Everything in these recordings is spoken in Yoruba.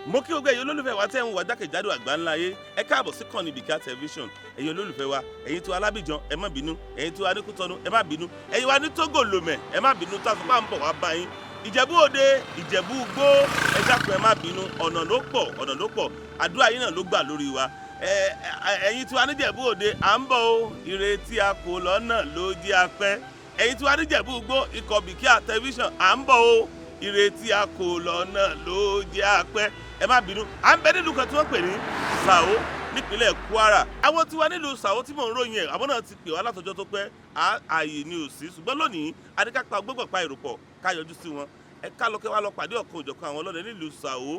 Mo kí gbogbo ẹ̀yin olólùfẹ́ wa tẹ́ ń wà jákèjádò àgbáńlá ayé, ẹ káàbọ̀ sí kànnì Bìkíà Television. Ẹ̀yin olólùfẹ́ wa, ẹ̀yin tí wa lábìjan, ẹ má bínú. Ẹ̀yin tí wa ní Kútọ́nù, ẹ má bínú. Ẹ̀yin wa ní Tógò, Lomé, ẹ má bínú. Tá a sọ pé à ń bọ̀ wá bá yín Ìjẹ̀bú Òde, Ìjẹ̀bú Igbó, ẹ dákun, ẹ má bínú. Ọ̀nà ló pọ̀, ọ̀nà ló pọ̀. Àdúrà yín náà ló gbà lórí wa. Ẹ̀yin tí wa níjẹ̀bú Òde, à ń bọ̀ o. Ìrètí a kò lọ́nà ló jẹ́ apẹ́. Ẹ̀yin tí wa níjẹ̀bú Igbó, ikọ̀ Bìkíà Television, à ń bọ̀ o. Ìrètí a kò lọ́nà ló jẹ́ apẹ́. Ẹ má bínú. À ń bẹ nílùú kan tí wọ́n pè ní Sàó nípínlẹ̀ Kwara. Àwọn tí wà nílùú Sàó tí mò ń ròyìn ẹ̀, àwọn náà ti pè wá látọjọ́ tó pẹ́, ààyè ni ò sí. Ṣùgbọ́n lónìí, adékápá gbọ́gbọ̀pá ìròpọ̀ ká yọjú sí wọn. Ẹ ká lọ kẹ́ wá lọ pàdé ọ̀kan òjọ̀kan àwọn ọlọ́dẹ nílùú Sàó.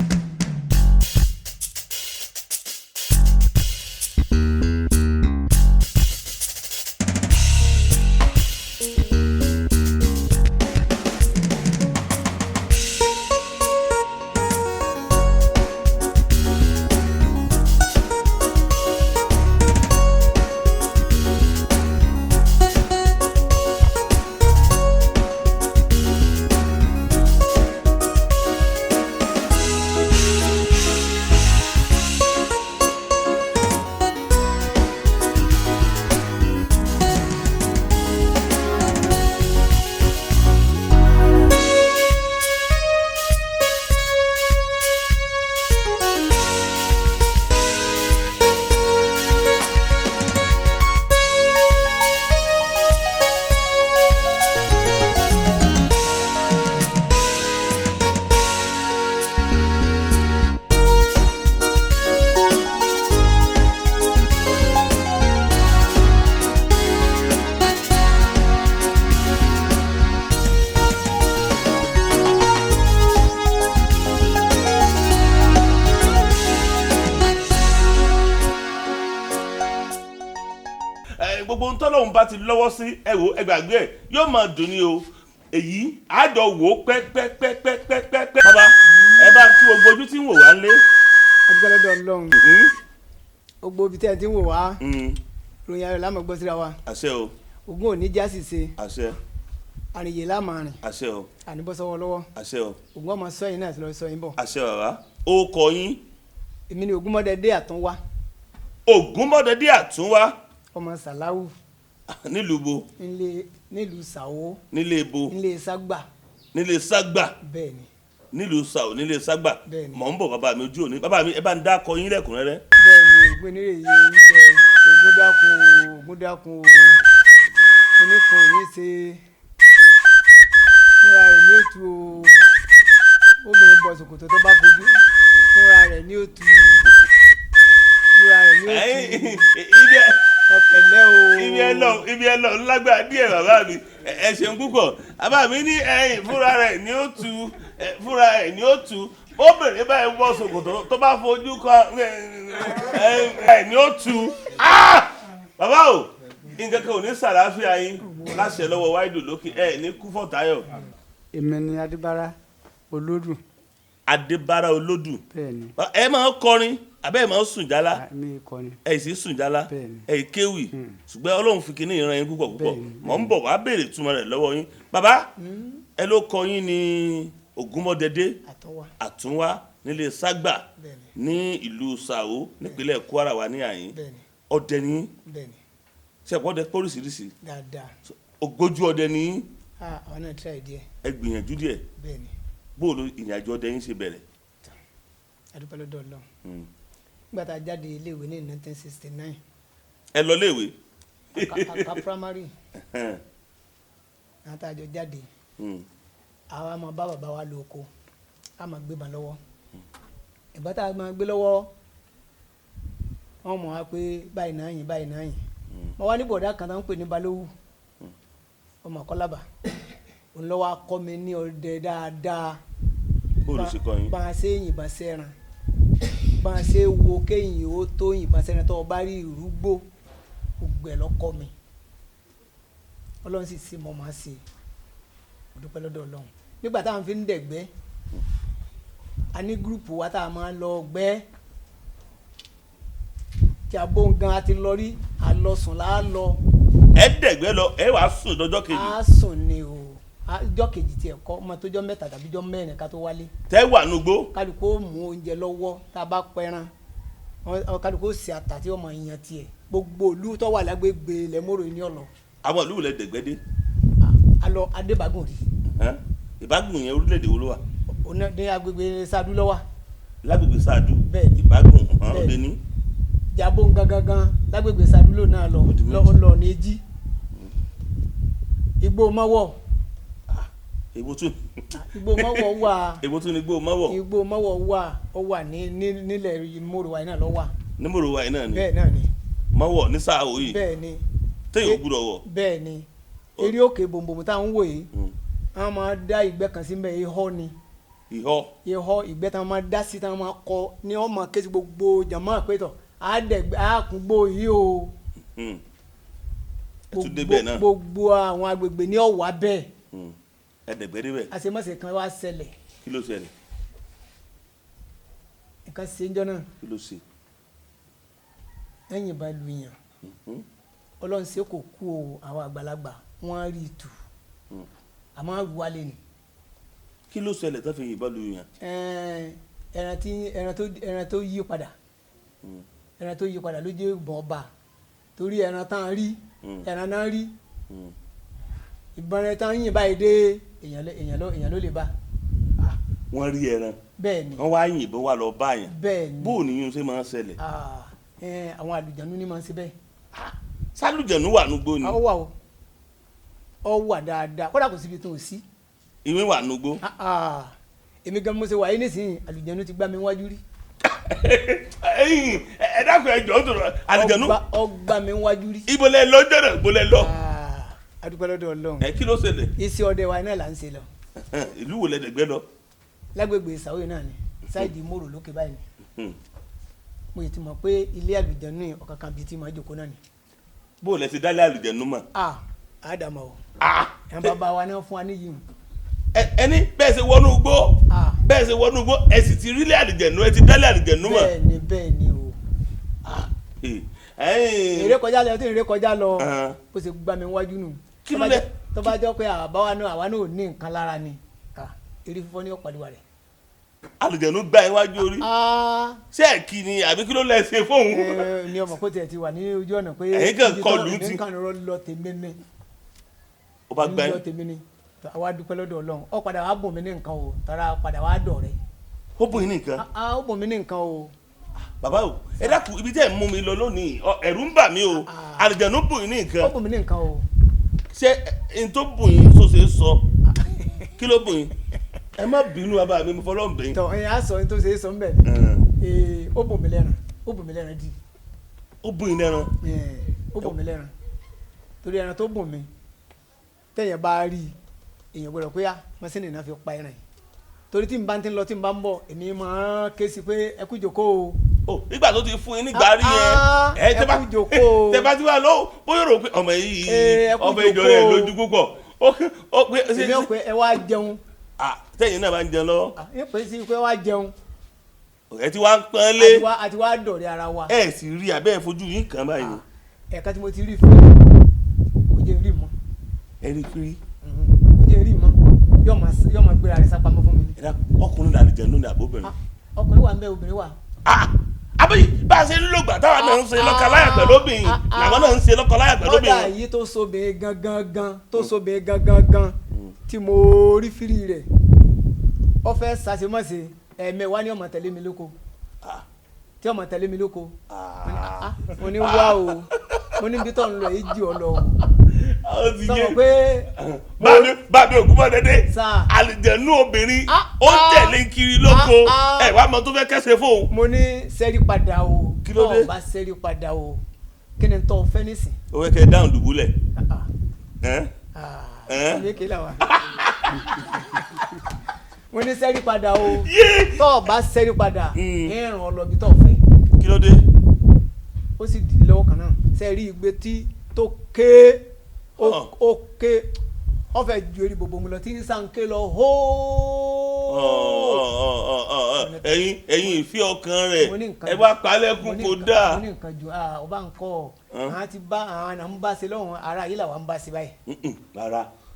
Gbogbo ohun tọ́lọ́hún bá ti lọ́wọ́ sí, ẹ wò, ẹ gbàgbé ẹ, yóò máa dùn ní o. Èyí àjọ wò ó pẹ́pẹ́pẹ́pẹ́pẹ́. Bàbá, ẹ bá ń kí gbogbo ojú tí ń wò wá ń lé. Adúpẹ́ lọ́dọ̀ Ọlọ́run. Gbogbo ibi tí ẹ ti ń wò wá, ròyìn ayọ̀ láàmú gbọ́ síra wa. Àṣẹ o. Ògún ò ní já sì ṣe. Àṣẹ. Àrìnyè láàmú àrìn. Àṣẹ o. Àníbọ́ sọ́wọ́ lọ́wọ́. Àṣẹ o. Ògún ọmọ sọ́yìn náà lọ sọ́yìn bọ̀. Àṣẹ. Bàbá, ó kọ yín. Èmi ni Ògúnmọ́dẹdé Àtúnwá. Ògúnmọ́dẹdé Àtúnwá. Ọmọ Sàláwù. Nílùú bo? Nílé, nílùú Sàwó. Nílé bo? Nílé Ságbà. Nílé Ságbà. Bẹ́ẹ̀ ni. Nílùú Sàó, nílé Ságbà. Bẹ́ẹ̀ ni. Mọ̀ ń bọ̀, bàbá mi, ojú òní. Bàbá mi, ẹ bá ń dá kọ yín lẹ́kùnrẹ́rẹ́. Bẹ́ẹ̀ ni. Ògún onírè yìí ń bẹ. Ògún dákun o, Ògún dákun o, oníkan ò ní ṣe fúnra rẹ̀ ní òtún o. Obìnrin bọ̀ ṣòkòtò tó bá fojú fúnra rẹ̀ ní òtún, fúnra rẹ̀ ní òtún. Ibi ẹ Ẹ pẹ̀lẹ́ o. Ibi ẹ lọ, ibi ẹ lọ lágbára díẹ̀. Bàbá mi, ẹ ṣeun púpọ̀. Bàbá mi ní ẹ̀yìn fúnra rẹ̀ ní ó tu, fúnra rẹ̀ ní ó tu. Obìnrin báyìí wọ ṣòkòtò tó bá fojú kan ẹ ní ó tu. Ah! Bàbá o, nǹkan kan ò ní sàlàáfíà yín láṣẹ lọ́wọ́ wáìdù lókè. Ẹ ní kú fọ̀tayọ̀. Èmi ni Adébára Olódù. Adébára Olódù. Bẹ́ẹ̀ ni. Ẹ máa ń kọrin àbẹ́ ẹ máa ń sùn jálá? Mi kọrin. Ẹ sì sùn jálá? Bẹ́ẹ̀ni. Ẹ kéwì, ṣùgbọ́n Ọlọ́run fi kíní ìran yín púpọ̀ púpọ̀. Bẹ́ẹ̀ni. Mọ̀ ń bọ̀ wá béèrè túmọ̀ rẹ̀ lọ́wọ́ yín. Bàbá, ẹ ló kọ yín ní Ògúnmọ́dẹdé Àtúnwá. Àtúnwá, nílé Ságbà. Bẹ́ẹ̀ni. Ní ìlú Sàó nípínlẹ̀ Kwara wà ní àyín. Bẹ́ẹ̀ni. Ọdẹ ní Bẹ́ẹ̀ni. ṣẹ̀pọ̀ ọdẹ póríṣiríṣi. Dáadáa. Ògbójú ọdẹ ní. Ah, àwọn náà try díẹ̀. Ẹ gbìyànjú díẹ̀. Bẹ́ẹ̀ni. Bóòlù ìrìnàjò ọdẹ yín ṣe bẹ̀rẹ̀? Adúpẹ́ lọ́dọ̀ Ọlọ́run. Nígbà tá a jáde iléèwé ní 1969. Ẹ lọ léèwé? Aka primary, àwọn tá a jọ jáde, àwa máa bá bàbá wa lọ oko, a máa gbé bọn lọ́wọ́. Ìbọn tá a máa gbé lọ́wọ́, wọ́n mọ̀ wá pé báyìí náà yìn, báyìí náà yìn. Mo wá ní bọ̀dá kan tó ń pè ní Balówù, ọmọ Kọ́lábà, òun lọ́wọ́ akọ́ mi ní ọdẹ dáadáa. Bóòlù ṣe kọ yín? Bá a ṣe yìnbọn sẹ́ran, bá a ṣe wo kéyìn ó tó yìnbọn sẹ́ran, tó o bá rí ìrúgbó, gbogbo ẹ̀ lọ́kọ́ mi. Ọlọ́run sì sí mọ́ máa ṣe. Mo dúpẹ́ lọ́dọ̀ Ọlọ́run. Nígbà táwọn fi ń dẹ̀gbẹ́, a ní group wa tá a máa ń lọ gbẹ́ tí a bó ń gan, a ti lọ rí, a lọ sùn là á lọ. Ẹ dẹ̀gbẹ́ lọ, ẹ wàá sùn dọjọ́ kejì? A sùn ni o, Ọjọ́ kejì tiẹ̀ kọ́ ọmọ tó jọ́ 3 tàbí jọ́ 4 ká tó wálé. Tẹ́ wà nugbó. Kálukú ó mú oúnjẹ lọ́wọ́ tá a bá pẹran, kálukú ó ṣe ata tí ó máa yan tiẹ̀. Gbogbo ìlú tó wà lágbègbè ilẹ̀ Mòrò ní ọ̀lọ́. Àwọn ìlú lẹ dẹ̀gbẹ́ dé. A lọ Adébágùn rí. Ìbágùn yẹn orílẹ̀-èdè wo ló wà? Ní agbègbè Sàdú ló wà. Lágbègbè Sàdú. Bẹ́ẹ̀ni. Ìbágùn òde ní. Jabo gangan lágbègbè Sàdú ló náà lọ lọ ní Èjì. Igbó Mọ́wọ́. Èwo tún. Igbó Mọ́wọ́ wà. Èwo tún ni Igbó Mọ́wọ́? Igbó Mọ́wọ́ wà, ó wà ní nílẹ̀ Mòrò wa náà ló wà. Ní Mòrò wa náà ni. Bẹ́ẹ̀ náà ni. Mọ́wọ́ ní sáà òye. Bẹ́ẹ̀ ni. Téèyàn ò gbúdọ̀ wọ̀. Bẹ́ẹ̀ ni. Eré òkè bòǹbòǹ táwọn ń wò yìí, wọ́n máa dá ìgbẹ́ kan sí mbẹ́, ihọ́ ni. Ihọ́. Ihọ́ ìgbẹ́ táwọn máa dá sí, táwọn máa kọ ní ọmọ kéésì gbogbo jàmọ́ àpétọ̀ àákùngbò yìí o. Gbogbo àwọn agbègbè ní ọ̀wá bẹ́ẹ̀. Ẹ̀ẹ́dẹ̀gbẹ́ débẹ̀. Àṣemọ́sẹ̀ kan wá ṣẹlẹ̀. Kí ló ṣẹlẹ̀? Nǹkan ṣe ń jọ náà. Kí ló ṣe? Ẹ̀yìn bá lu yàn. Ọlọ́run ṣe kò kú o, àwọn àgbàlagbà wọ́n rí i tù. Àmọ́ àrùn wálé ni. Kí ló ṣẹlẹ̀ tó fi yìnbọn lu yàn? Ẹran tó yí padà. Ẹran tó yí padà ló jẹ́ ìbọn ọba. Torí ẹran tán rí, ẹran náà rí. Ìbọn rẹ tán yìn báyìí dé, èèyàn ló lè bá. Wọ́n rí ẹran. Bẹ́ẹ̀ ni. Wọ́n wá yìnbọn wá lọ bá yàn. Bẹ́ẹ̀ ni. Bó o ní yín ṣe máa ń ṣẹlẹ̀? Àwọn àlùjànnú ni máa ń ṣe bẹ́ẹ̀. Sálùjànnú wà núgbó ni. Ó wà o, ó wà dáadáa, kódà kò síbi tó o sí. Ìwé wà núgbó. Èmi gan mo ṣe wà yín nísìnyí, àlùjànnú ti gbá mi wájú rí. Ẹ dákun, ẹ jọ̀ọ́ tó àlùjànnú. Ó gbá mi wájú rí. Ibo lẹ lọ jọ̀nà, ibo lẹ lọ. A dúpẹ́ lọ́dọ̀ Ọlọ́run. Ẹ kí ló ṣẹlẹ̀? Iṣẹ́ ọdẹ wa náà là ń ṣe lọ. Ìlú wo lẹ dẹ̀gbẹ́ lọ? Lágbègbè Ìsàwé náà ni, sáìdì Mòrò lókè báyìí ni. Mo ti mọ̀ pé ilé àlùjànnú ọ̀kankan bíi ti máa jókòó náà ni. Bó o lẹ ti dálé àlùjànnú mọ̀? Àdàmọ̀ o. Ẹ̀ bàbá wa náà fún wa níyì. Ẹni bẹ́ẹ̀ ṣe wọnú igbó, bẹ́ẹ̀ ṣe wọnú igbó, ẹ sì ti rílé àlùjànnú, ẹ ti dálé àlùjànnú mọ̀. Bẹ́ẹ̀ni, bẹ́ẹ̀ni o. Eré kọjá lọ, tí eré kọjá lọ, bó ṣe gbá mi wájú nù. Kí ló lẹ? Tó bá jọ pé àbáwá náà, àwa náà ò ní nǹkan lára ni. Eré fífọ́ ní ọ̀pàdé rẹ̀. Àlùjànnú gbá iwájú orí. Ṣé ẹ kí ni àbí kí ló lẹ ṣe fóun? Ní ọmọ kó tiẹ̀ ti wà ní ojú ọ̀nà pé ẹ̀yin kan kọlù ti. Èmi kan lọ tèmi ni. Ó bá gbá yín. Lọ tèmi ni. Àwa dúpẹ́ lọ́dọ̀ Ọlọ́run. Ó padà wá bùn mí ní nǹkan o, tara padà wá dọ̀ rẹ̀. Ó bùn yín ní nǹkan? Ó bùn mí ní nǹkan o. Bàbá o, ẹ dákun, ibi tẹ́ ẹ̀ mú mi lọ lónìí, ẹ̀rù ń bà mí o. Àlùjànnú bùn yín ní nǹkan. Ó bùn mí ní nǹkan o. Ṣé n tó bùn yín tó ṣe é sọ? Kí ló bùn yín? Ẹ má bínú bàbá mi, mo fọlọ́ bẹ̀ yín. Tọ ẹ á sọ ní tó ṣe é sọ ń bẹ̀. Ó bùn mí lẹ́ran, ó bùn mí lẹ́ran dì. Ó bùn yín lẹ́ran? Ó bùn mí lẹ́ran. Torí ẹran tó bùn mí, tẹ̀yẹ̀ bá rí i, èèyàn gbọ́dọ̀ pé á mọ́sínì náà fi pa ẹran yìí. Torí tí n bá ti ń lọ, tí n bá ń bọ̀, èmi máa ń ké sí pé ẹ kú ìjókòó o. Nígbà tó ti fún yín nígbà rí yẹn, ẹ kú ìjókòó o. Tẹ bá ti wà lọ́wọ́, bóyá rò pé ọmọ yìí ọmọ ìjọ rẹ̀ lójú púpọ̀. Èmi ò pé ẹ wá jẹun. Tẹ́yìn náà bá ń jẹun lọ́wọ́. Ẹ pè sí pé wá jẹun. Ẹ ti wá ń pọ́n lé. Àti wá dọ̀rẹ́ ara wa. Ẹ sì rí abẹ́ ìfojú yín kan báyìí. Ẹ̀ka tí mo ti rí fún kò jẹ́ rí mọ́. Ẹ rí fírí. Kò jẹ́ rí mọ́, yóò máa gbéra rẹ̀ sápamọ́ fún mi. Ẹ dá ọkùnrin làlùjànnú ni àbóbìnrin? Ọkùnrin wà ń bẹ, obìnrin wà. Àbí bá a ṣe ń lògbà táwa náà ń ṣe lọ́kọláya pẹ̀lú obìnrin làwọn náà ń ṣe lọ́kọláya pẹ̀lú obìnrin. Kódà èyí tó sobìnrin gangan gan, tó sobìnrin gangan gan tí mo rí fírí rẹ̀, ó fẹ́ ṣàṣemọ́ṣe, ẹ̀ẹ̀mẹ̀wá ni ọmọ tẹ̀lé mi lóko, tí ọmọ tẹ̀lé mi lóko. Mo ní wá o, mo ní bí tó ń lọ èyí jì ọ lọ o. Sọ pé bàbá ògùn mọ́ dédé àlùjànnú obìnrin ó tẹ̀lé kiri lóko, ẹ wá mọ tó fẹ́ kẹ́sẹ̀ fóun. Mo ní sẹ́rí padà o, Kí ló dé? tó o bá sẹ́rí padà o, kí ni tó o fẹ́ nísìn. Ó fẹ́ kẹ́ dáhùn dùbúlẹ̀. Mo ní sẹ́rí padà o, tó o bá sẹ́rí padà, ìrìn ọlọ́bi tó o fẹ́. Kí ló dé? Ó sì dìde lọ́wọ́ kan náà, sẹ́rí igbe tí tó ké, ó ké, ó fẹ́ ju eré gbogbo mu lọ tí ń sàn ké lọ hóó. Ẹ̀yin ìfẹ́ ọkàn rẹ̀ ẹ wá palẹ̀kùn kò dáa. Mo ní nǹkan ju ọba ń kọ́ ọ, àwọn ti bá àwọn àna ń bá ṣe lọ́wọ́n, ara yìí làwọn ń bá ṣe báyìí. Rárá,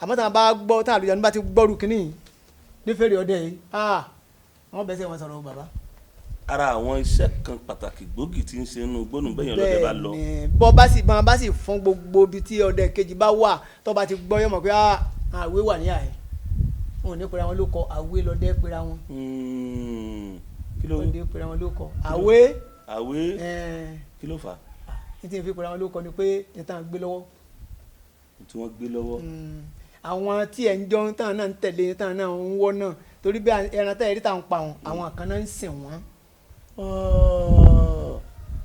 Àmọ́ táwọn bá gbọ́, táwọn àlùjànnú bá ti gbọ́rù kínní yìí ní fèrè ọdẹ yìí, ah, wọ́n bẹ́sẹ̀ wọn sọ̀rọ̀ o, bàbá. Ara àwọn iṣẹ́ kan pàtàkì gbòógì tí ń ṣe inú gbónú bẹ́yẹn lọ́dẹ bá lọ. Bẹ́ẹ̀ni, bọ́ bá sì bọ́n bá sì fún gbogbo ibi tí ọdẹ kejì bá wà, tó bá ti gbọ́, yóò mọ̀ pé ah, àwé wà ní àyè. Wọn ò ní pera wọn ló kọ àwé lọ́dẹ pera wọn. Kí ló Lọ́dẹ pera wọn ló kọ àwé. Àwé. Ẹ̀ẹ́n. Kí ló fà á? Ní tí n fi pera wọn ló kọ ni pé ní táwọn gbé lọ́wọ́. Tí wọ́n gbé lọ́wọ́. Àwọn tí ẹ̀ ń jọ táwọn náà ń tẹ̀lé, táwọn náà ń wọ́ náà, torí bí ẹran tẹ́lẹ̀ rí táwọn pa wọn, àwọn kan náà ń sìn wọ́n. Ah,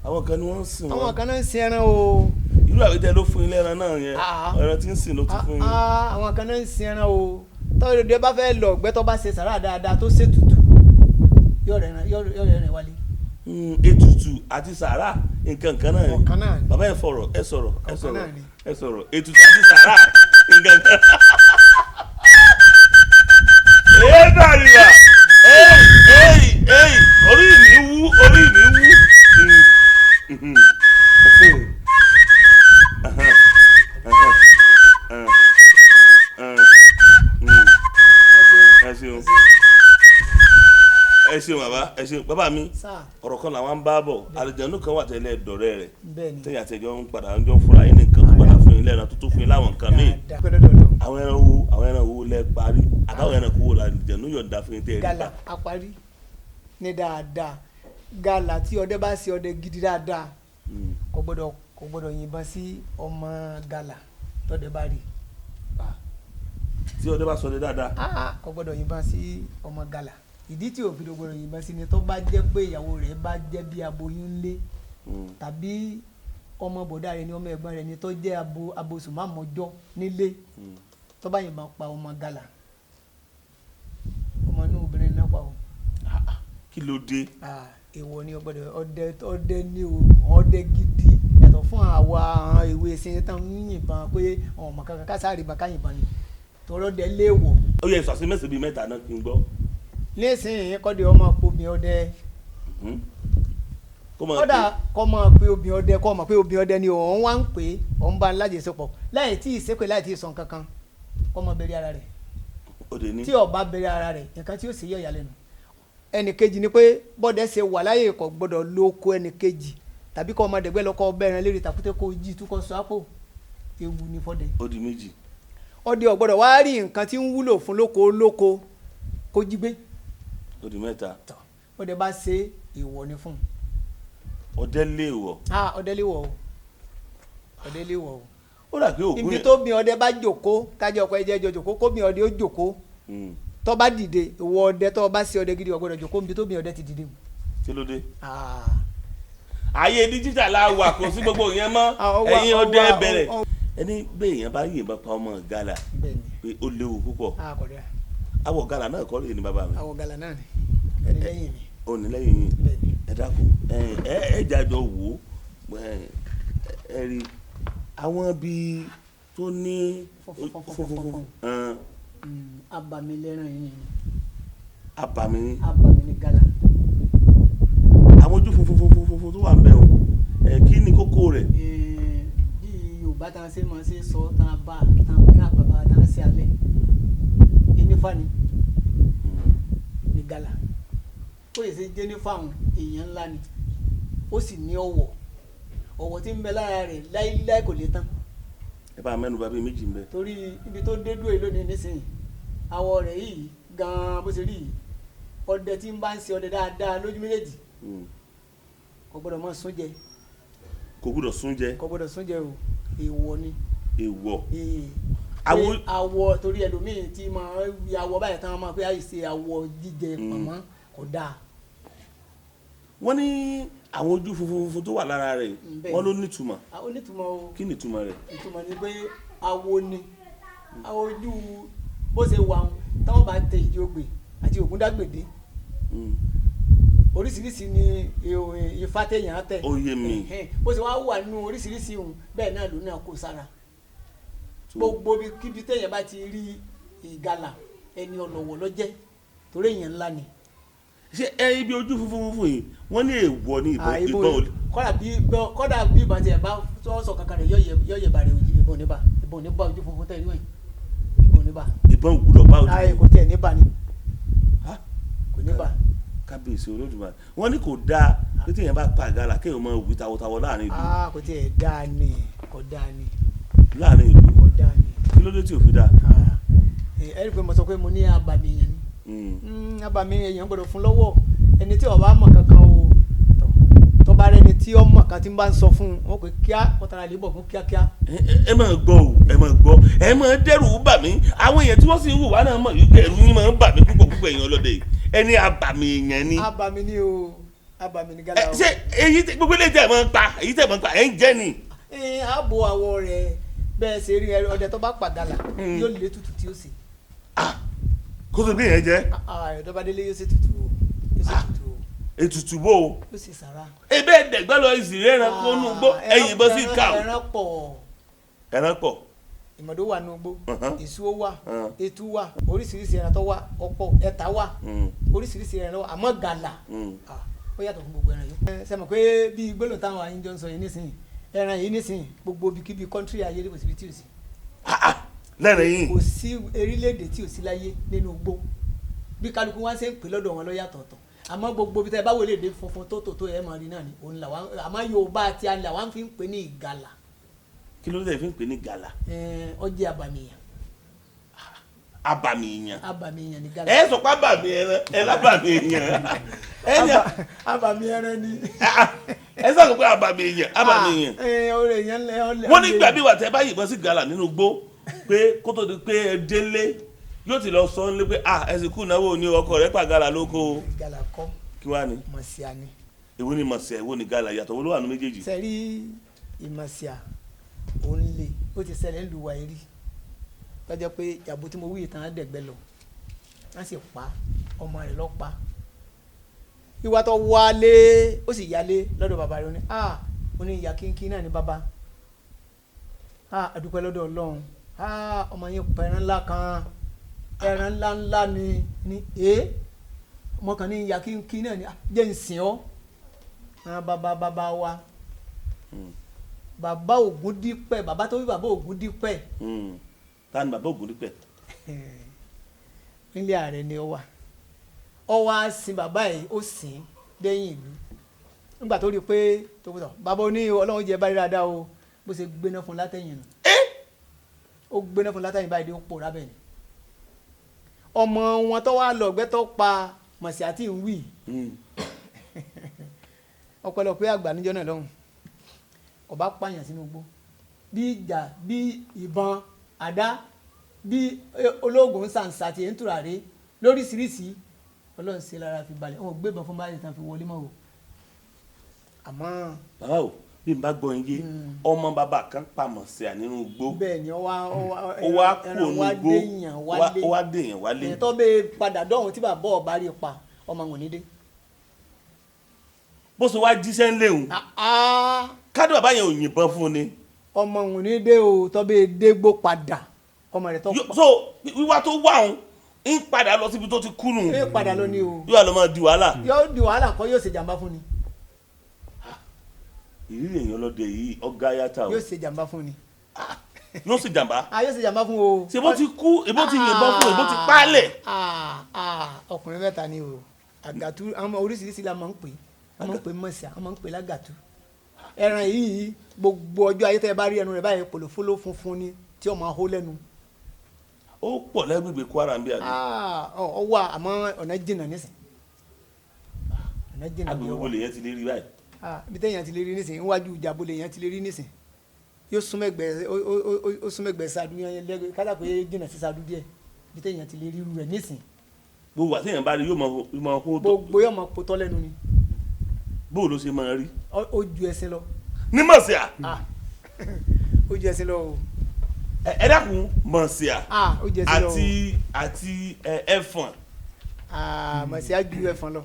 àwọn kan ni wọ́n ń sìn Àwọn wọ́n. kan náà ń sin ẹran o. Irú àwítẹ́ ló fún yín lẹ́ran náà yẹn? Ah. Ẹran tí ń sìn ló tún fún yín. Ah, àwọn kan náà ń sin ẹran o. Tọ́jú òde bá fẹ́ lọ ọ̀gbẹ́, tó bá ṣe sàrà dáadáa, tó ṣètùtù, yóò rẹ̀ ẹran wálé. Ètùtù àti sàrà nǹkan kan náà ni. Ọ̀kan náà ni. Bàbá, ẹ fọ̀rọ̀, ẹ sọ̀rọ̀, ẹ Ọ̀kan sọ̀rọ̀. náà ni. Ẹ sọ̀rọ̀. Ètùtù àti sàrà nǹkan kan. Ee dàríwá, ee ee ee, orí mi wú, orí mi wú. Ẹ ṣeun. Ẹ ṣeun, ẹ ṣeun bàbá, ẹ ṣeun bàbá mi. Sáà. Ọ̀rọ̀ kan làwọn ń bá bọ̀. Àlùjànnú kan wà tẹ́lẹ̀ dọ̀rẹ́ rẹ̀. Bẹ́ẹ̀ ni. Tẹ́yìn àtẹ̀jọ́ ń padà ń jọ fúnra yín ní nǹkan, tó padà fún yín lẹ́ran, tó tún fún yín láwọn nǹkan míì. Dáadáa pẹ́ lọ́dọ̀ Ọlọ́run. Àwọn ẹran wo, àwọn ẹran wo lẹ parí, àbáwọn ẹran kó wo làlùjànnú yọ̀ǹda fún yín tẹ́ ẹ rí Gàlà pa? Àparí ní dáadáa. Gàlà tí ọdẹ bá ṣe ọdẹ gidi dáadáa, kò gbọ́dọ̀ yìnbọn sí ọmọ gàlà tọdẹ bá rí. Tí ọdẹ bá sọ ní dáadáa. Ah, kò gbọ́dọ̀ yìnbọn sí ọmọ gàlà. Ìdí tí òfin gbọ́dọ̀ yìnbọn sí ni tó bá jẹ́ pé ìyàwó rẹ̀ bá jẹ́ bí aboyún ńlé, tàbí ọmọ bọ̀dá rẹ̀ ni, ọmọ ẹ̀gbọ́n rẹ̀ ni, tó jẹ́ abo abosùnmámọ́jọ́ nílé, tó bá yìnbọn pa ọmọ gàlà, ọmọ inú obìnrin náà pa o. Kí ló dé? Ah, èèwọ̀ ni. Ọgbọ́dọ̀ ọdẹ, ọdẹ ní o, ọdẹ gidi, yàtọ̀ fún àwa àwọn ìwé ṣe tán ń yìnbọn pé ọmọ kankan kásáàrì bá ká yìnbọn ni, tọrọ dẹ léèwọ̀. Ó yẹ ìsọ̀sí mẹ́sàn-án bíi mẹ́ta náà kí n gbọ́. Nísìnyí kọ́dé ọmọ obìnrin ọdẹ. Kó máa Kódà kọ́ mọ̀ pé obìnrin ọdẹ, kọ́ mọ̀ pé obìnrin ọdẹ ni òun wá ń pè é, òun bá ń lájẹsọpọ̀ láì tí ì ṣépè, láì tí ì sọ nǹkan kan, kọ́ mọ̀ bẹ̀rẹ̀ ara rẹ̀. Òde ní. Tí ó bá bẹ̀rẹ̀ ara rẹ̀, nǹkan tí ó sì yọ̀ ìyàlẹ́nu. Ẹnì kejì ni pé bọ́dẹ ṣe wà láyè, kò gbọ́dọ̀ lóko ẹnì kejì, tàbí kọ́ ọmọdé gbẹ́ lọ́kọ́ bẹ́ẹ̀rẹ̀ lérí tàkúté, kó jí túkọ̀ sọ àpò. Ewu ni fọ́dẹ. Ó di méjì. Ọdẹ ò gbọ́dọ̀ wá rí nǹkan tí ń wúlò fún lóko lóko kó jí gbé. Ó di mẹ́ta. Tọ́ ọdẹ bá ṣe, ìwọ ni fún un. Ọdẹ léèwọ̀. Ah, ọdẹ lè wọ̀ o, ọdẹ lè wọ̀ o. Ó dà pé ògùn Ibi yẹn. tó bí ọdẹ bá jòkó, kájọ ọkọ ẹjẹ jọ jòkó, kó bí ọdẹ ó jòkó, tó bá dìde, ìwọ ọdẹ tó bá ṣe ọdẹ gidi, ò gbọ́dọ̀ jòkó níbi tó bí ọdẹ ti dìde. Kí ló dé? Ah. Ayé díjítà la wà, kò sí gbogbo yẹn mọ́. Ah, ó wà- Ẹ̀yin ó ọdẹ wà- bẹ̀rẹ̀. Ẹni bẹ́ẹ̀ yẹn bá yìnbọn pa ọmọ ìgalà Bẹ́ẹ̀ ni. pé ó léwu púpọ̀. A kò dẹ́. Awọ ìgalà náà kọ́ lè ní bàbá mi. Àwọ̀ gàlà náà ni ẹni lẹ́yìn mi. Ò ní lẹ́yìn yín. Bẹ́ẹ̀ ni. Ẹ dákun, ẹ ẹ jájọ wò ó. Ẹ rí àwọn bíi tó ní Funfun, funfun, funfun. Ẹn, Abàmì lẹ́ràn yìí ni. Abàmì ni. Abàmì ni gàlà. Àwọn ojú funfun funfun funfun tó wà ń bẹ̀ o, ẹ kí ni kókó rẹ̀? Bí Yorùbá tá a ṣe máa ṣe sọ, tá a bá tá a náà bàbá tá a ṣe alẹ́ enífà ni ni gàlà. Ó yẹ ṣe jẹ́ nífà òun, èèyàn ńlá ni, ó sì ní ọ̀wọ̀. Ọ̀wọ̀ tí ń bẹ lára rẹ̀ láíláí kò lè tán. Ẹ bá mẹ́nu bà bíi méjì ń bẹ. Torí ibi tó dé dúró yìí lónìí nísìnyí, àwọ̀ rẹ̀ yìí gan-an bó ṣe rí yìí, ọdẹ tí ń bá ń ṣe ọdẹ dáadáa lójú méjèèjì kò gbọ́dọ̀ mọ́ sún jẹ. Kò gbọ́dọ̀ sún jẹ. Kò gbọ́dọ̀ sún jẹ o, èèwọ̀ ni. Èèwọ̀. Ee. Àwọ̀- Pé awọ, torí ẹlòmíì tí máa ń awọ báyìí tán máa pé àìsè awọ jíjẹ pọ̀nmọ́ kò dáa. Wọ́n ní àwọn ojú funfun funfun tó wà lára rẹ̀, Bẹ́ẹ̀. wọ́n ló nítumọ̀. Ó nítumọ̀ o. Kí nítumọ̀ rẹ̀? Ìtumọ̀ ni pé awo ni awo ojú bó ṣe wà ń táwọn bá tẹ ìdí ogbè àti ògúndágbèdé. Oríṣiríṣi ni ifá téèyàn tẹ. Ó yé mi. Ẹ̀hẹ́n. Bó ṣe wá wà nínú oríṣiríṣi òun bẹ́ẹ̀ náà ló náà kó sára. Gbogbo kíbi téèyàn bá ti rí ìgalà, ẹni ọ̀lọ̀wọ̀ ló jẹ́, torí èèyàn ńlá ni. Ṣé ẹ ibi ojú funfun funfun yìí, wọ́n ní èèwọ̀ ní ìbọn ìbọn ò lè. Kọ́dà bí ìbọn tiẹ̀ bá tó sọ kankan rẹ̀ yọ̀yẹ̀ bàrẹ̀ òjì, ìbọn ò ní bá, ìbọn ò ní bá ojú funfun tẹ̀ níwọ̀n, ìbọn ò ní bá. Ìbọn ò gbúdọ̀ bá ojú. Ayé kò tiẹ̀ ní bá ni. Ha? Kò ní bá. Kábíyèsí Olódùmarè! Wọ́n ní kò dáa pé téèyàn bá pa ìgalà kéèyàn máa wí tawọ́tawọ́ láàrin ìlú. Ah, kò tiẹ̀ dáa ni, kò dáa ni. Láàrin ìlú. Kò dáa ni. Kí ló dé tí ò fi dáa? Ah, ẹ rí i pé mo sọ pé mo ní abàmì èèyàn ni. Abàmì èèyàn gbọ́dọ̀ fún lọ́wọ́ ẹni tí ó bá mọ̀ kankan o. Tó bá rẹni tí ó mọ̀ kan tí ń bá ń sọ fún un, wọn kò kíá wọ́n tara lè bọ̀ fún kíákíá. Ẹ máa gbọ́ o, ẹ máa gbọ́, ẹ máa dẹ́rù bà mí. Àwọn èèyàn tí wọ́n sì ń wò wá náà mọ̀ wípé ẹ̀rù yín máa ń bà mí púpọ̀ púpọ̀. Èèyàn ọlọ́dẹ yìí, ẹni abàmì èèyàn ni. Abàmì ni o, abàmì ni gálà Ẹ o. ṣé èyí gbogbo eléyìí tẹ̀ máa ń pa, èyí tẹ̀ máa ń pa, ẹ̀ ń jẹ́ ni? Ẹ ààbò àwọ̀ rẹ̀ bẹ́ẹ̀ ṣe rí ọdẹ tó bá pàgàlà yóò lé tutù tí ó sì. Ah, kó tó gbé yẹn jẹ́. Ọ̀dọ́ bá délé yóò ṣe tutù o, yóò ṣe tutù o. Ètùtù bò ó. Yóò ṣe sàrà. Ebe ẹ̀ẹ́dẹ̀gbẹ́ lọ ìsìn rẹ̀ ẹranko nù gbó, ẹ̀yìn bọ́ sí ká o. Ẹran pọ̀. Ẹran pọ̀. Ìmọ̀dó wà nù gbó, èso wà, etu wà, oríṣiríṣi ẹran tó wà ọ̀pọ̀, ẹ̀ta wà, oríṣiríṣi ẹran wà, àmọ́ gàlà ó yàtọ̀ fún gbogbo ẹran yìí. Ẹ ṣe mọ̀ pé bí gbólóhùn táwọn ayé ń jọ ń sọ yìí nísìnyí, ẹran yìí nísìnyí, gbogbo ibikíbi country ayé kò síbi tí ò sí. Ah, ah, lẹ́rìn yìí. Kò sí orílẹ̀-èdè tí ò sí láyé nínú igbó. Bí kálukú wá ṣe ń pè lọ́dọ̀ wọn ló yàtọ̀ọ̀tọ̀, àmọ́ gbogbo bí tẹ́ bá wọlé èdè funfun tó tò tó ẹ̀ máa rí náà ni òun làwọn, àmọ́ Yorùbá àti àlà wọn fi ń pè ní ìgalà. Kí ló dé fi ń pè ní gàlà? Ó jẹ́ abàmìyàn. Abàmì èèyàn. Abàmìyàn ní gàlà. Ẹ sọ pé abàmì ẹran, ẹ lábàmì èèyàn ẹ ní. Abàmì ẹran ni. Ẹ sọ pé abàmì èèyàn, abàmì èèyàn. Ọ̀rẹ́ èèyàn lẹ ọlẹ. Wọ́n ní gbà bí wà tẹ́ bá yìnbọn sí gàlà nínú igbó pé kó tó di pé ẹ délé, yóò ti lọ sọ nílé pé ah, ẹ sì kú náwó ní ọkọ rẹ pàgàlà lóko o. Gàlà kọ́. Kí wàá ní? Mọ̀síà ni. Èwo ni mọ̀sẹ̀, èwo ni gàlà? Ìyàtọ̀ wo ló wà ní méjèèjì? Sẹ́rí ìmọ̀síà òun lè ó ti ṣẹlẹ̀ ń lu wa rí tọ́jọ́ pé ìyàbò tí mo wí ìtàn dẹ̀gbẹ́ lọ, wọ́n sì pa ọmọ rẹ̀ lọ́ pa. Ìwà tó wálé, ó sì yálé lọ́dọ̀ bàbá rẹ̀, ó ní ah, ó ní ìyá kínkín náà ní bàbá. Ah, àdúpẹ́ lọ́dọ̀ Ọlọ́run. Ah, ọmọ yẹn pa ẹran ńlá kan, ẹran ńlá ńlá ni ní ẹ ọmọ kan ní ìyá kínkín náà ní. Ah, jẹ́ ń sìn ọ́. Ah, bàbá bàbá wa, bàbá Ògúndípẹ̀, bàbá tó bí bàbá Ògúndípẹ̀. Ta ni bàbá Ògúndípẹ̀? Nílé ààrẹ ni ó wà. Ó wá sin bàbá yìí, ó sìn dẹ́yìn ìlú. Nígbà tó rí i pé tó kú tọ̀, bàbá oní Ọlọ́run jẹ báyìí dáadáa o, bó ṣe gbéná fún látẹ̀yìn nù, ó gbéná fún látẹ̀yìn báyìí dé, ó pòórá. Bẹ́ẹ̀ ni ọmọ wọn tó wá lọ ọgbẹ́ tó pa mọ̀sí àti ìwì. Ọpẹ́lọpẹ́ àgbà níjọ́ náà lọ́hùn, ọba pààyàn sínú igbó bí ìjà, bí ìbọn àdá, bí ológun sàǹsà tí ń tùràrí lóríṣiríṣi. Ọlọ́run ṣe lára fi balẹ̀, wọn ò gbébọn fún báyìí tán fi wọlé mọ́ o, àmọ́. Bàbá o, Bí n bá gbọ́ yín yé, ọmọ bàbá kan pa mọ̀síà nínú igbó. Bẹ́ẹ̀ ni, ó wá ó wá Ó wá kú ẹran ònú wá igbó, déyàn wálé. ó wá déyàn wálé. Ẹ̀yìn tó bẹ́ẹ̀ padà dọ́hùn tí bàbá ọba rí pa, ọmọ wọn ní dé. Bó ṣe wá jíṣẹ́ ńlẹ̀ Ah, ah, kádùn bàbá yẹn ò yìnbọn fún ni. Ọmọ wọn ní dé o, tó bẹ́ẹ̀ dégbò padà, ọmọ rẹ̀ tó So wíwá tó wá òun ń padà lọ síbi tó ti kú nù. Bẹ́ẹ̀ padà lọ ní o. Yóò wá lọ máa di wàhálà. Yóò di wàhálà kọ́, yóò ṣe jàǹbá fún ni. Ìrírí èèyàn lọ́dẹ yìí, ọ̀gá yàtà o. Yóò ṣe jàǹbá fún ni. Yóò sì jàǹbá. Ah, yóò ṣe jàǹbá fún o. Ṣe bó ti kú, ìbò ti yìnbọn fún, ìbò ti pálẹ̀. Ah, ah, ọkùnrin mẹ́ta ni o. Àgàtú, àwọn oríṣiríṣi la máa ń pè, a máa ń pè mọ̀sí, a máa ń pè lágàtú. Ẹran yìí, gbogbo ọjọ́ ayé tẹ́ ẹ bá rí ẹnu rẹ̀ báyìí, pòlòfóló funfun ni tí ó máa hó lẹ́nu. Ó pọ̀ lẹ́gbẹ̀gbẹ̀ Kwara ń bí àbí? Ah, ọ wà, àmọ́ ọ̀nà jìnnà nísìn, ọ̀nà jìnnà bí Agbègbè ó wo wà. lèyẹn ti lè rí báyìí? Ah, ibi téèyàn ti lè rí nísìn, níwájú ìjàbọ̀ lèyàn ti lè rí nísìn. Yóò súnmẹ́gbẹ́ ó súnmẹ́gbẹ́ sadu yẹn lẹ́gbẹ́ kátà pé jìnnà sí sadu díẹ̀, ibi téèyàn ti lè rí irú rẹ̀ nísìn. Gbogbo àtẹ̀yìn bá rí, yóò mọ kó tó. Gbogbo yóò máa potọ́ lẹ́nu ni. Bóò ló ṣe máa rí? Ó ju ẹṣin lọ. Ní mọ̀síà? Ah, ó ju ẹṣin lọ o. Ẹ dákun, mọ̀síà Ah, ó ju ẹṣin lọ o. àti ẹfọ̀n. Ah, mọ̀síà ju ẹfọ̀n lọ.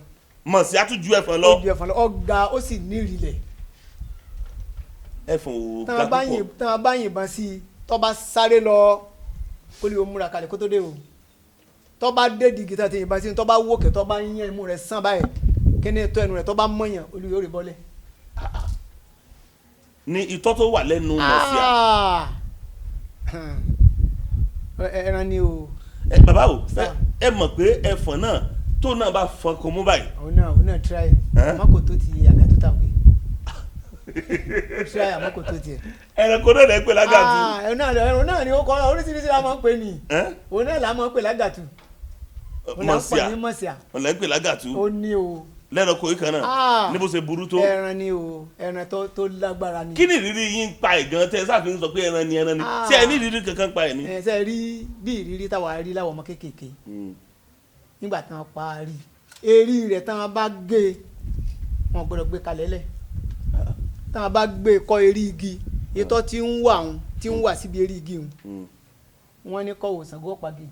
Mọ̀síà tún ju ẹfọ̀n Ó lọ. ju ẹfọ̀n lọ, ọ̀gá, ó sì ní ìrìlẹ̀. Ẹfọ̀n ò Tán ga bá púpọ̀. yìn, tán bá yìnbọn sí i, tó bá sáré lọ, kó lè múra kalẹ̀ kó tó dé o. Tó bá dé dìgì tán ti yìnbọn sí i, tó bá wókè, tó bá yẹn imú rẹ̀ sàn báyìí, kíní tó ẹnu rẹ̀, tó bá mọ̀yàn, olú yóò rí bọ́lẹ̀. Ní itọ́ tó wà lẹ́nu mọ̀síà? Ah! Ẹran ni o. Ẹ bàbá o, Sir. ẹ mọ̀ pé ẹfọ̀n náà, tó náà bá fọn kò mú báyìí. Òun náà try. Ẹ́? Àmọ́ kò tó ti àgàtú tàwé. Ó try, àmọ́ kò tó tiẹ̀. Ẹranko náà lè pè lágàtú. Ah, ẹran náà ni ó kọ́, oríṣiríṣi la máa ń pè ní. Ẹ́? Òun náà la máa ń pè lágàtú. Òun náà pè Mọ̀síà ní mọ̀síà. Òun lè pè lágàtú. Ó ní o. Lẹ́ranko yìí kan náà Ah. ní bó ṣe burú tó. Ẹran ni o, ẹran tó lágbára ni. Kí ni ìrírí yín ń pa ìgan tẹ sáfin sọ pé ẹran ni ẹran ni? Ah. Ṣé ẹ ní ìrírí kankan pa ẹ ní? Ẹ ṣe rí bí ìrírí táwa rí láwọn ọmọ kéékèèké nígbà tí wọ́n pa á rí eré rẹ̀, tí wọ́n bá gé e, wọn gbọ́dọ̀ gbé kalẹ̀ lẹ̀. Tí wọ́n bá gbé e kọ́ eré igi, ìtọ́ tí ń wà ń tí ń wà síbi eré igi ń, wọ́n ní kọ́ wò Ṣàngó pagi.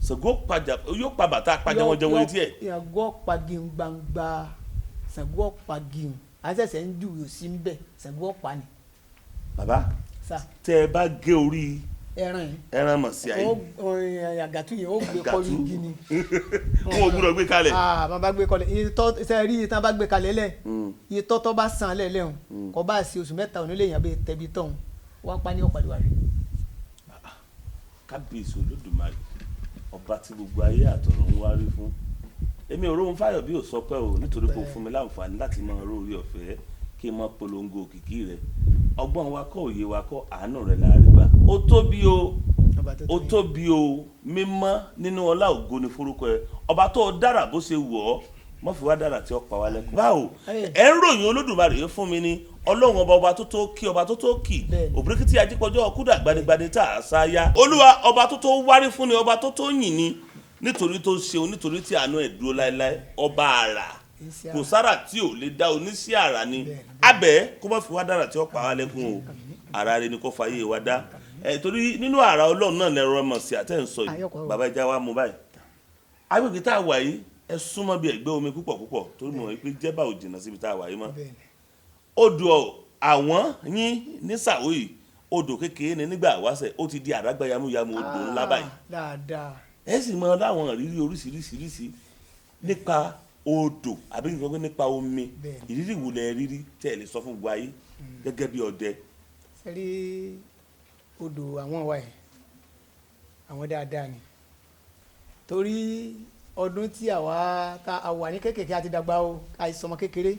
Ṣàngó pàjà yóò pa bàtà pàjẹwọnjẹwọn etí ẹ. Ṣàngó pagi gbangba, Ṣàngó pagi, àṣẹ̀ṣẹ̀ ń jù sí ń bẹ̀, Ṣàngó pa ni. Bàbá, Sá. tẹ ẹ bá gé orí Ẹran yìí, ẹran mọ̀síà yìí, àgàtú yìí, ó gbé kọ́ Àgàtú. igi ni. Wọn ò gbúdọ̀ gbé kalẹ̀. Ah, bàbá gbé kọlẹ̀, ìtọ́ ṣe rí ìtàn bá gbé kalẹ̀ lẹ̀, ìtọ́ tó bá sàn lẹ̀ lẹ́hùn, kò bá sí oṣù 3 onílé yẹn bẹ́ẹ̀ tẹ̀bi tọ̀hún wọ́n pa ní ọ̀pàdé rẹ̀. Kábíyèsí Olódùmarè, ọba tí gbogbo ayé àtọ̀run ń wárí fún, èmi ò róhun fáyọ̀ bí ò sọ pé o, nítorí pé o fún mi láǹfààní láti máa ró orí ọ̀fẹ́ kí n máa polongo òkìkí rẹ. Ọgbọ́n wa kọ́, òye wa kọ́, àánú rẹ la rí gbà. Ó tóbi o. Ọba tó Ó tó. Tóbi o. Mímọ́ nínú ọlá, ògo ni forúkọ ẹ, ọba tó dára bó ṣe wù ọ́. Mọ́ fi wá dára tí ó pa wá lẹ́kùn. Báwo ẹ ń ròyìn Olódùmarè yìí fún mi ní Ọlọ́run ọba, ọba tó tó kí, ọba tó tó kì. Òbíríkìtì ajípọ̀jọ́ kúdà gbadigbadi tá a sáyá. Olúwa, ọba tó tó wárí fún ni, ọba tó tó yìn ni, nítorí tó ṣeun, nítorí tí àánú ẹ̀ dúró láéláé, ọba àrà. Iṣẹ́ Kò sára tí ò lè dá, oníṣẹ́ àrà ni. Bẹ́ẹ̀ni. Abẹ́ kó má fi wá dára tí ó pa wá lẹ́kùn o. Ara rẹ ni kò fàyè wa dá ẹ, torí nínú àrà Ọlọ́run náà lẹ́rọ ọmọ sí àtẹ̀ ń sọ yìí. Ayọ́kọ̀ o. Bàbá, ẹja wa mú báyìí. Agbègbè tá a wà yìí, ẹ súnmọ́ bí ẹgbẹ́ omi púpọ̀ púpọ̀, torí mo mọ̀ pé jẹ́bà ò jìnnà síbi tá a wà yìí mọ́. Odò àwọn yín ní sàwó yìí, odò kékeré ni nígbà wáṣẹ̀, ó ti di àdágbà yamuyamu odò ńlá báyìí. Dáadáa. Ẹ sì mọ láwọn ìrírí oríṣiríṣiríṣi nípa odò, àbí nǹkan pé nípa omi. Ìrírí wo lẹ rírí tẹ́ ẹ lè sọ fún gbogbo ayé gẹ́gẹ́ bí ọdẹ? Ṣe rí odò àwọn wa yìí, àwọn dáadáa ni, torí ọdún tí àwa tá a wà ní kékèké àti dàgbà o, àìsàn ọmọ kékeré,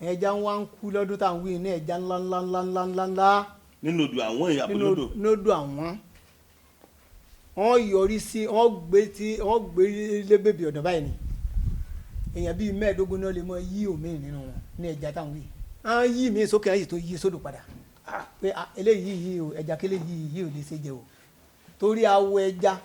ẹja ń wá ń kú lọ́dún tá à ń wí ní ẹja ńlá ńlá ńlá ńlá ńlá ńlá. Nínú odò àwọn èèyàn Nínú àbólódò? Lódò àwọn, wọ́n yọrí sí, wọ́n gbé tí wọ́n gbé lé bèbè ọ̀dàn báyìí ni, èèyàn bíi 15 náà lè mọ yí omi nínú wọn ní ẹja táwọn wí. Wọ́n yí mi sókè, wọ́n sì tó yí sódò padà pé ah, eléyìí yìí o, ẹja kélé yìí yìí ò lè ṣe jẹ o, torí awọ ẹja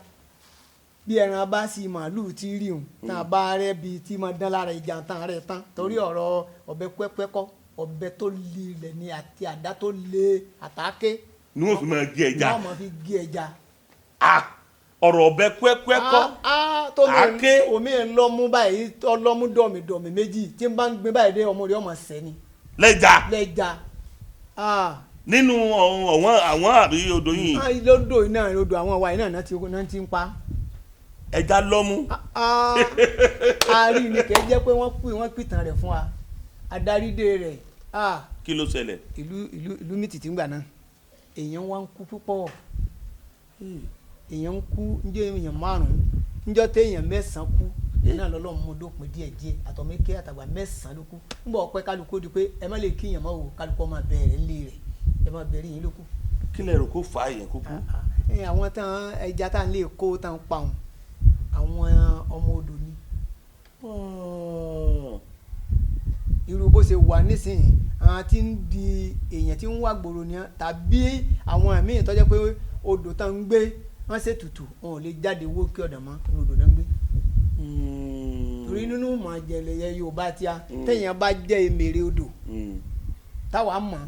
bí ẹran bá sì màálùú tí rí òun tán, a bá rẹ bíi tí máa dán lára ẹja tán rẹ tán, torí ọ̀rọ̀ ọ̀bẹ pẹ́pẹ́ kọ́ Ọ̀bẹ tó lilẹ̀ ni àti àdá tó le àtàké Ni wọ́n fi máa gé ẹja. Wọ́n máa fi gé ẹja. Ah, ọ̀rọ̀ ọ̀bẹ kúẹ́kúẹ́ kọ́. Ah, ah, tó Àáké. Omi ń lọ́mú báyìí, ọlọ́mú dọ̀mìdọ̀mì méjì tí ń bá ń gbé báyìí dé, ọmọ rẹ̀ ọmọ sẹ́ni. Lẹ́ja. Lẹ́ja. Ah. Nínú ọ̀wọ́n àwọn àbí odò yìí? Ah, lódò iná, odò àwọn wa iná náà ti ń pa. Ẹja lọ́mú. Ah, ah, a rí ni kẹ́ jẹ́ pé wọ́n pìtàn rẹ̀ fún wa, adarídé rẹ̀. Ah, Kí ló ṣẹlẹ̀? Ìlú mìtìtì ńgbà náà, èèyàn wá ń kú púpọ̀. Èèyàn ń kú njẹ́ èèyàn márùn-ún, njọ́ téèyàn mẹ́sàn-án kú náà lọ́lọ́run mú dópin díẹ̀ díẹ̀. Àtọ̀mẹ́kẹ́ àtàgbà mẹ́sàn-án ló kú. Ńbọ̀ ọ̀pẹ kálukú di pé ẹ má lè kíyàn mọ́ o, kálukú ọmọ bẹ̀rẹ̀ ńlé rẹ̀, ẹ má bẹ̀rẹ̀ yín ló kú. Kí lẹ rò kó fà á yẹn kúkú? Ẹ, àwọn tán ẹja tá à ń lè kó tán pa wọn, àwọn ọmọ odò ni. Irú bó ṣe wà nísìnyí, àwọn tí ń di èèyàn tí ń wá gbòòrò ni tàbí àwọn míì tó jẹ́ pé odò tán ń gbé wọ́n ṣe tutù, wọn ò lè jáde wó kí ọ̀dà mọ́, inú odò náà ń gbé. Torí nínú ìmọ̀ ìjìnlẹ̀ yẹn Yorùbá tí a téèyàn bá jẹ́ èmèrè odò táwa mọ̀,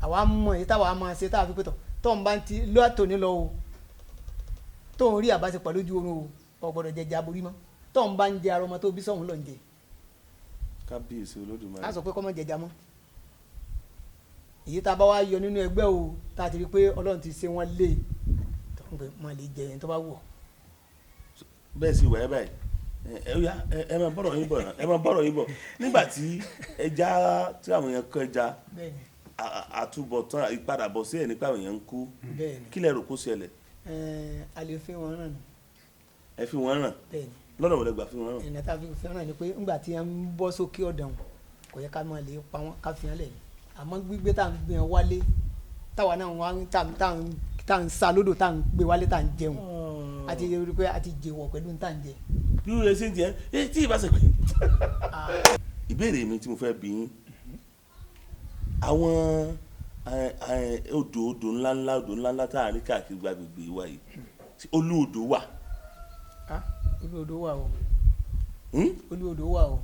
àwa mọ̀ èyí táwa máa ṣe táwa fi pé tọ̀ tó ń bá ti lọ́tò ní lọ o, tó ń rí àbáṣepọ̀ lójú oorun o, ò gbọ́dọ̀ jẹjẹ aborí mọ́. Tó ń bá ń jẹ ara ọmọ tó bí sọ̀hún lọ ń jẹ. Kábíyèsí Olódùmarè. A sọ pé kọ́mọ jẹjà mọ́. Èyí tá a bá wá yọ nínú ẹgbẹ́ o, tá a ti rí i pé Ọlọ́run ti ṣe wọ́n lé tó ń pè wọ́n lè jẹ ẹni tó bá wù ọ́. Bẹ́ẹ̀ sì wà ẹ́ báyìí, ẹ ó yá, ẹ máa bọ́rọ̀ yín bọ̀ náà, ẹ máa bọ́rọ̀ yín bọ̀. Nígbà tí ẹja tí àwọn èèyàn kọ́ ẹja, àtúbọ̀tán ìpadàbọ̀ sí ẹ̀ nípa àwọn èèyàn ń kú. Kí lẹ rò kó ṣẹlẹ̀? A lè fi wọn ràn. Ẹ fi wọn ràn? Bẹ́ẹ̀ni. Lọ́nà wo lẹ gbà fi wọn ràn? Ìrìnà tá a fi fẹ́ràn ni pé ńgbà tí wọ́n ń bọ́ sókè ọ̀dàn, kò yẹ ká máa lè pa wọ́n, ká fi hàn lẹ̀ ni. Àmọ́ gbígbé tá à ń gbé wọn wálé, táwa náà wá tá à ń sa lódò, tá à ń gbé wálé, tá à ń jẹun, àti rí pé a ti jèwọ̀ pẹ̀lú tá à ń jẹ. Bí ó yẹ ṣe ń jẹ ẹ tí ì bá ṣe pé ìbéèrè mi tí mo fẹ́ bi yín, àwọn odò ńláńlá tá a rí káàkiri gbàgbègbè wa yìí, olú odò wà? Ah, olú odò wà o. Olú odò wà o.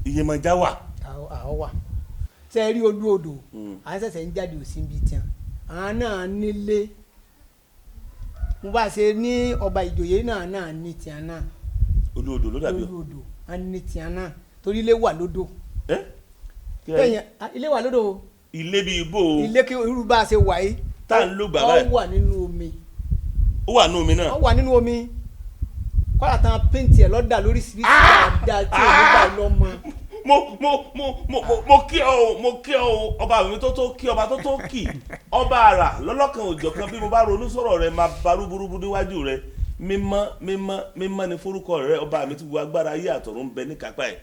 Iyemọja wà? Àwọn wà. Ṣe é rí olú odò, à ń ṣẹ̀ṣẹ̀ ń jáde òsín bíi tiẹ̀, àwọn náà nílé. Mo bá ṣe ní ọba ìjòyè náà ní tiẹ̀ náà. Olú odò ló dàbí. Olú odò á ní tiẹ̀ náà torí ilé wà lódò. Ẹ? Bẹ́ẹ̀, ilé wà lódò o. Ilé bíi ibo o? Ilé kí irú bá a ṣe wà yìí. Tá à ń lò gbà Ó báyìí. wà nínú omi. Ó wà nínú omi náà? Ó wà nínú omi, kọ́lá tán péǹtì ẹ̀ lọ́dà lóríṣiríṣi dáadáa tí òun gbà lọ́mọ. Mo kí ọ o, mo kí ọ o, ọba mi tó tó kí, ọba tó tó kì, ọba àrà lọ́lọ́kan òjọ̀kan. Bí mo bá ronú sọ̀rọ̀ rẹ, máa ba rúburúbu níwájú rẹ. Mímọ́, mímọ́, mímọ́ ni forúkọ rẹ, ọba mi tí gbogbo agbára ayé àtọ̀run ń bẹ ní kápá ẹ̀.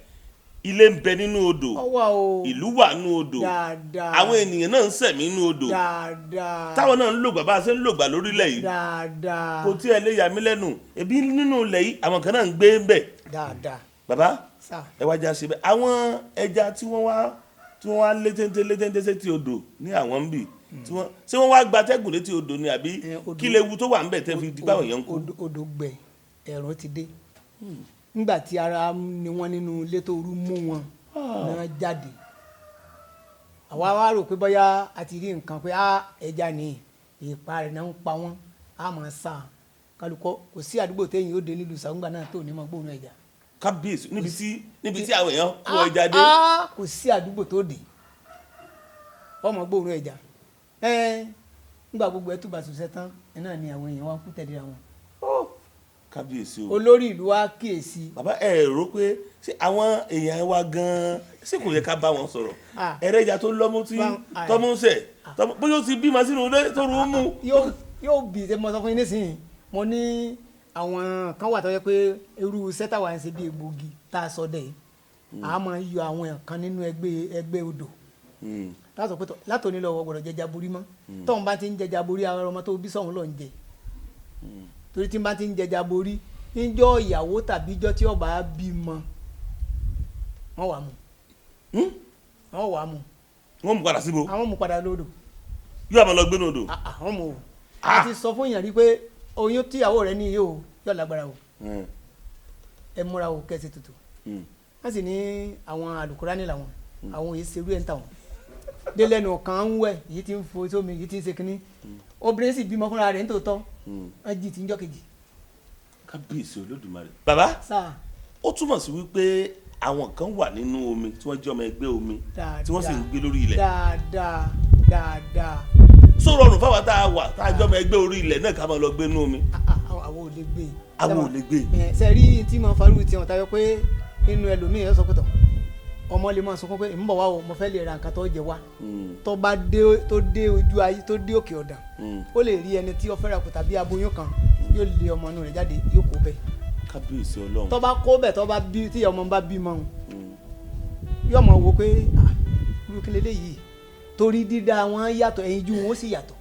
Ilé ń bẹ nínú odò? Ó wà o. Ìlú wà nínú odò? Dáadáa. Àwọn ènìyàn náà ń sẹ̀mí nínú odò? Dáadáa. Táwọn náà ń lògbà bá a ṣe ń lògbà lórílẹ̀ yìí? Dáadáa. Kò tí ẹ lè yà mí lẹ́nu, ebi nínú ilẹ̀ yìí àwọn kan náà ń gbé ń bẹ̀. Dáadáa. Bàbá, Sá. ẹ wá já ṣe bẹ́ẹ̀. Àwọn ẹja tí wọ́n wá létéńté létéńté sétí odò ní àwọn ń bì tí wọ́n ṣé wọ́n wá gbatẹ́gùn létí odò ni àbí kí léwu tó wà ń bẹ̀ tẹ́ fi di báwọn èèyàn ń kú? Odò gbẹ, ẹ̀rùn ti dé. Nígbà tí ara ni wọ́n nínú ilé tó rú mú wọn náà jáde, àwa wá rò pé bóyá a ti rí nǹkan pé á ẹja ni ìpa rẹ̀ náà ń pa wọ́n, á máa sá kálukọ́. Kò sí àdúgbò téèyàn ó dé nílùú Sàúngbà náà tó ní mọ gbóòórùn ẹja. Kábíyèsí! Níbi tí àwọn èèyàn kó ẹja dé? Ah, kò sí àdúgbò tó dé ọmọ gbóòórùn ẹja. Ẹ nígbà gbogbo ẹ túbà ṣiṣẹ́ tán, ẹ náà ni àwọn èèyàn wá kú tẹ̀lé àwọn. Kábíyèsí o. Olórí ìlú wa kíyèsí. Bàbá, ẹ rò pé ṣé àwọn èèyàn wa gan-an, ṣé kò yẹ ká bá wọn sọ̀rọ̀? Ah. Ẹrẹ́jà tó lọ́mú tí tọ́mú ń sẹ̀ bóyá ó ti bímọ sínú ilé tó rú mú. Yóò bí ṣe mo sọ fún yín nísìnyí, mo ní àwọn kan wà tó yẹ pé irú iṣẹ́ táwa ń ṣe bí egbògi tá a sọ dẹ̀ yìí, a máa ń yọ àwọn kan nínú ẹgbẹ́ odò tá a sọ pé tọ́ látòní lọ, gbọ́dọ̀ jẹja borí mọ́. Tóun bá ti ń jẹja borí, ara ọmọ tó bí sọ̀hún lọ ń jẹ, torí tí n bá ti ń jẹja borí níjọ́ ìyàwó tàbí ijọ́ tí ọba bímọ, wọ́n wà mú. Wọ́n wà mú. Wọ́n mú padà síbo? Àwọn mú padà lódò. Yóò máa lọ gbénu odò? Ah, ah, àwọn mú o. A ti sọ fún èèyàn rí pé oyún tíyàwó rẹ ní yìí o, yóò lágbára o. Ẹ múra o, kẹsì tutù. Wọ́n sì ní àwọn àlùkùránì làwọn, àwọn yìí ṣerú ẹ̀ ń tà wọ́n. Délẹ́nu kan ń wẹ̀, yìí ti ń fo sómi, yìí ti ń ṣe kínní. Obìnrin sì bímọ fúnra rẹ̀ nítòótọ́, wọ́n jí ti ń jọ́ kejì. Kábíyèsí Olódùmarè. Bàbá, Sáà. ó túmọ̀ sí wípé àwọn kan wà nínú omi tí wọ́n jẹ́ ọmọ ẹgbẹ́ omi tí wọ́n sì ń gbé lórí ilẹ̀. Dáadáa, dáadáa. Só rọrùn fáwọn tá a wà tá a jẹ́ ọmọ ẹgbẹ́ orí ilẹ̀ náà ká máa lọ gbé nínú omi? Ah, ah, àwọn ò lè gbé. Àwọn ò lè gbé. Ẹ ṣe rí tí mo farú tí wọn tayọ pé inú ẹlòmíì yẹn sọ pé tọ ọmọ lè máa sunkún pé ń bọ̀ wá o, mo fẹ́ lè ra nǹkan tó jẹ wá. Tó bá dé, tó dé ojú ayé, tó dé òkè ọ̀dàn, ó lè rí ẹni tí ó fẹ́ra kù tàbí aboyún kan, yóò lé ọmọ inú rẹ̀ jáde, yóò kó bẹ́ẹ̀. Kábíyèsí Ọlọ́run. Tó bá kó bẹ́ẹ̀, tó bá bí, tí ọmọ bá bímọ òun, yóò mọ̀ wò pé, ah, irú kí leléyìí? Torí dídá wọn yàtọ̀, ẹyin ju wọn ó sì yàtọ̀.